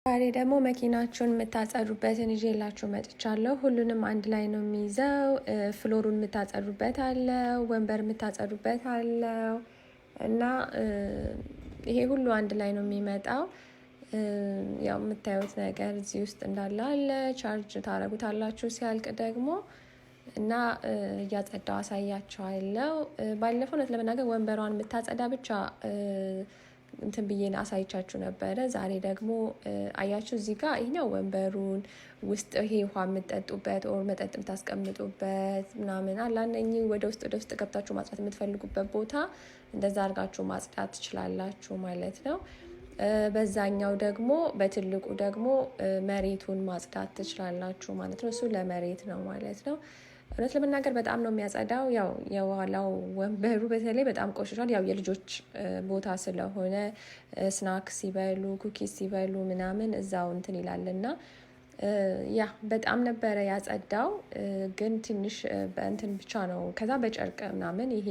ዛሬ ደግሞ መኪናችሁን የምታጸዱበትን ይዤላችሁ መጥቻለሁ። ሁሉንም አንድ ላይ ነው የሚይዘው። Floor ኡን የምታጸዱበት አለው፣ ወንበር የምታጸዱበት አለው እና ይሄ ሁሉ አንድ ላይ ነው የሚመጣው። ያው የምታዩት ነገር እዚህ ውስጥ እንዳለ አለ። Charge ታረጉታላችሁ ሲያልቅ ደግሞ እና እያጸዳው አሳያችኋለሁ። ባለፈው እውነት ለመናገር ወንበሯን የምታጸዳ ብቻ እንትን ብዬ አሳይቻችሁ ነበረ። ዛሬ ደግሞ አያችሁ እዚህ ጋር ይህኛው ወንበሩን ውስጥ ይሄ ውሃ የምትጠጡበት or መጠጥ የምታስቀምጡበት ምናምን አለ። እነኚህ ወደ ውስጥ ገብታችሁ ማጽዳት የምትፈልጉበት ቦታ እንደዛ አድርጋችሁ ማጽዳት ትችላላችሁ ማለት ነው። በዛኛው ደግሞ በትልቁ ደግሞ መሬቱን ማጽዳት ትችላላችሁ ማለት ነው። እሱ ለመሬት ነው ማለት ነው። እውነት ለመናገር በጣም ነው የሚያጸዳው። ያው የኋላው ወንበሩ በተለይ በጣም ቆሽሿል። ያው የልጆች ቦታ ስለሆነ snack ሲበሉ፣ cookies ሲበሉ ምናምን እዛው እንትን ይላል እና yeah፣ በጣም ነበረ ያጸዳው። ግን ትንሽ በእንትን ብቻ ነው፣ ከዛ በጨርቅ ምናምን ይሄ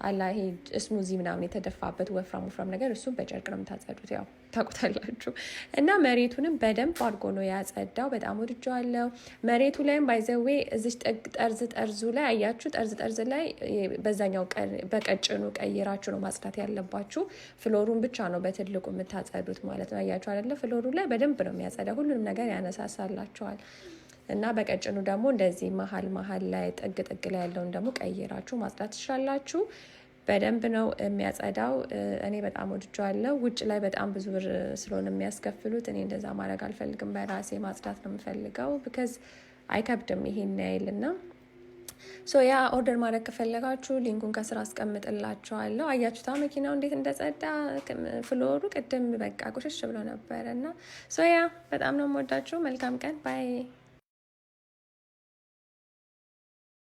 አላ ይሄ smoothie ምናምን የተደፋበት ወፍራም ወፍራም ነገር እሱም በጨርቅ ነው የምታጸዱት። ያው ታውቁታላችሁ። እና መሬቱንም በደንብ አድርጎ ነው ያጸዳው። በጣም ወድጀዋለሁ። መሬቱ ላይም by the way እዚች ጠርዝ ጠርዙ ላይ አያችሁ፣ ጠርዝ ጠርዝ ላይ በዛኛው በቀጭኑ ቀይራችሁ ነው ማጽዳት ያለባችሁ። Floor ኡን ብቻ ነው በትልቁ የምታጸዱት ማለት ነው። አያችሁ አይደለ? Floor ኡ ላይ በደንብ ነው የሚያጸዳ። ሁሉንም ነገር ያነሳሳላችኋል። እና በቀጭኑ ደግሞ እንደዚህ መሀል መሀል ላይ ጥግ ጥግ ላይ ያለውን ደግሞ ቀይራችሁ ማጽዳት ትችላላችሁ። በደንብ ነው የሚያጸዳው። እኔ በጣም ወድጀዋለሁ። ውጭ ላይ በጣም ብዙ ብር ስለሆነ የሚያስከፍሉት እኔ እንደዛ ማድረግ አልፈልግም። በራሴ ማጽዳት ነው የምፈልገው because አይከብድም ይሄን ያይል እና so yeah፣ order ማድረግ ከፈለጋችሁ link ኡን ከስር አስቀምጥላችኋለሁ። አያችሁታ መኪናው እንዴት እንደጸዳ፣ floor ኡ ቅድም በቃ ቆሸሽ ብሎ ነበረ እና so yeah፣ በጣም ነው የምወዳችሁ። መልካም ቀን፣ bye።